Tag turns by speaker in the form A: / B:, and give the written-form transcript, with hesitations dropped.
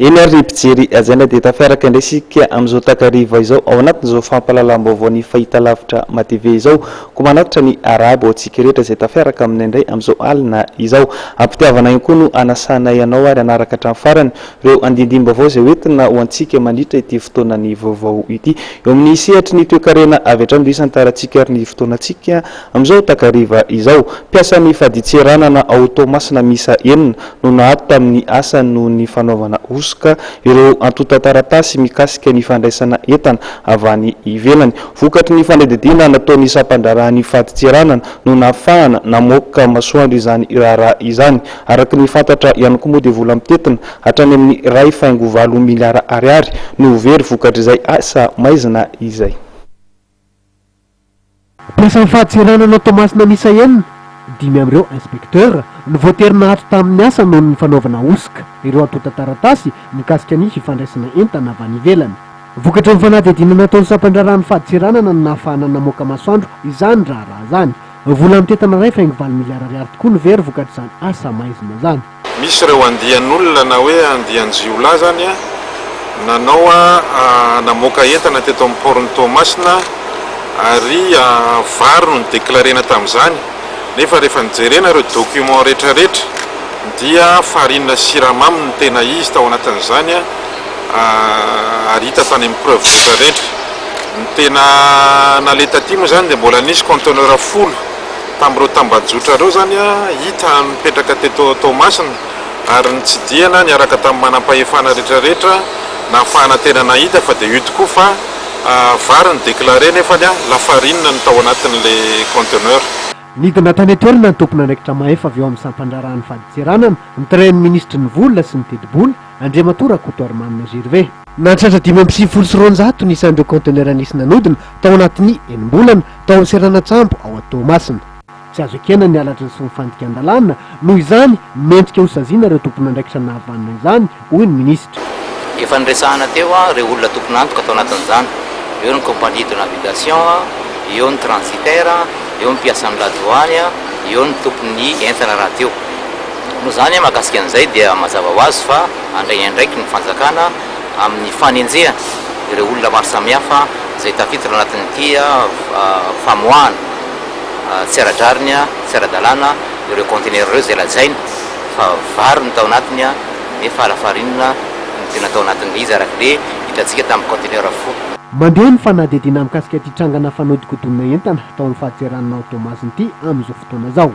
A: Eny ary ry mpijery hajaina dia tafiaraka indray isika amin'izao takariva izao ao anatin'izao fampahalalam-baovao ny fahitalavitra MATV izao. Koa manatitra ny arahaba ho antsika rehetra izay tafiaraka aminay indray amin'izao alina izao. Am-pitiavana ihany koa no anasanay anao ary hanaraka hatramin'ny farany ireo andindinim-baovao izay hoentina ho antsika mandritra ity fotoanan'ny vaovao ity. Eo amin'ny sehatry ny toekarena avy hatrany no hisantarantsika ary ny fotoanantsika amin'izao takariva izao. Mpiasan'ny fadintseranana ao Toamasina miisa enina no naato tamin'ny asany noho ny fanaovana hosoka ireo antontan-taratasy mikasika ny fandraisana entana avy any ivelany. Vokatry ny fanadihadiana nataon'ny sampan-draharahan'ny fadintseranana no nahafahana namoaka masoandro izany raharaha izany. Araka ny fantatra ihany koa moa dia vola mitentina hatrany amin'ny 1,8 miliara ariary no ho very vokatr'izay asa maizina izay.
B: Mpiasan'ny fadintseranana ao Toamasina miisa enina, dimy amin'ireo inspecteurs, no voatery naato tamin'ny asa noho ny fanaovana hosoka ireo antontan-taratasy mikasika ny fifandraisana entana avy any ivelany. Vokatry ny fanadihadiana nataon'ny sampan-draharahan'ny fadintseranana no nahafahana namoaka masoandro izany raharaha izany. Vola mitentina 1,8 miliara ariary tokoa no very vokatr'izany asa maizina izany.
C: Misy ireo andian'olona na hoe andian-jiolahy izany nanao namoaka entana teto amin'ny port-n'i Toamasina ary vary no nodeklarena tamin'izany nefa rehefa nojerena ireo documents rehetra rehetra dia farine sy siramamy no tena izy tao anatin'izany ary hita tany amin'ny preuve rehetra rehetra. Ny tena naleha taty moa izany dia mbola nisy conteneur folo tamin'ireo tambajotra ireo izany hita nipetraka teto Toamasina ary nitsidihana niaraka tamin'ny manampahefana rehetra rehetra nahafahana tena nahita fa dia io tokoa fa vary no déclaré nefany lafarine no tao anatin'ilay conteneur.
B: Nidina tany an-toerana ny tompon'andraikitra mahefa avy ao amin'ny sampan-draharahan'ny fadintseranana, notarihan'ny minisitry ny vola sy ny tetibola, Andriamatoa Rakotoarimanana Gervais. Nahatratra 295 ny isan'ireo kaontenera nisy nanodina tao anatin'ny enim-bolana, tao amin'ny seranan-tsambo ao Toamasina. Tsy azo ekena ny halatra sy ny fandikan-dalàna, noho izany, mendrika hosaziana ireo tompon'andraikitra nahavanona izany, hoy ny minisitra.
D: Efa niresahana teo ireo olona tompon'antoka tao anatin'izany, eo ny compagnie de navigation, eo ny transitaire, eo ny mpiasan'ny ladoany, eo ny tompon'ny entana rahateo. Noho izany, mahakasika an'izay dia mazava ho azy fa handray ny andraikiny ny fanjakana amin'ny fanenjehana ireo olona maro samihafa izay tafiditra ao anatin'ity famoahana tsy ara-drariny, tsy ara-dalàna ireo kaontenera ireo izay lazaina fa vary no tao anatiny nefa lafarinina no tena tao anatin'ilay izy araka ilay hitantsika tamin'ny kaontenera folo.
B: Mandeha ny fanadihadiana mikasika ity trangana fanodinkodinana entana tao amin'ny fadintseranana ao Toamasina ity amin'izao fotoana izao.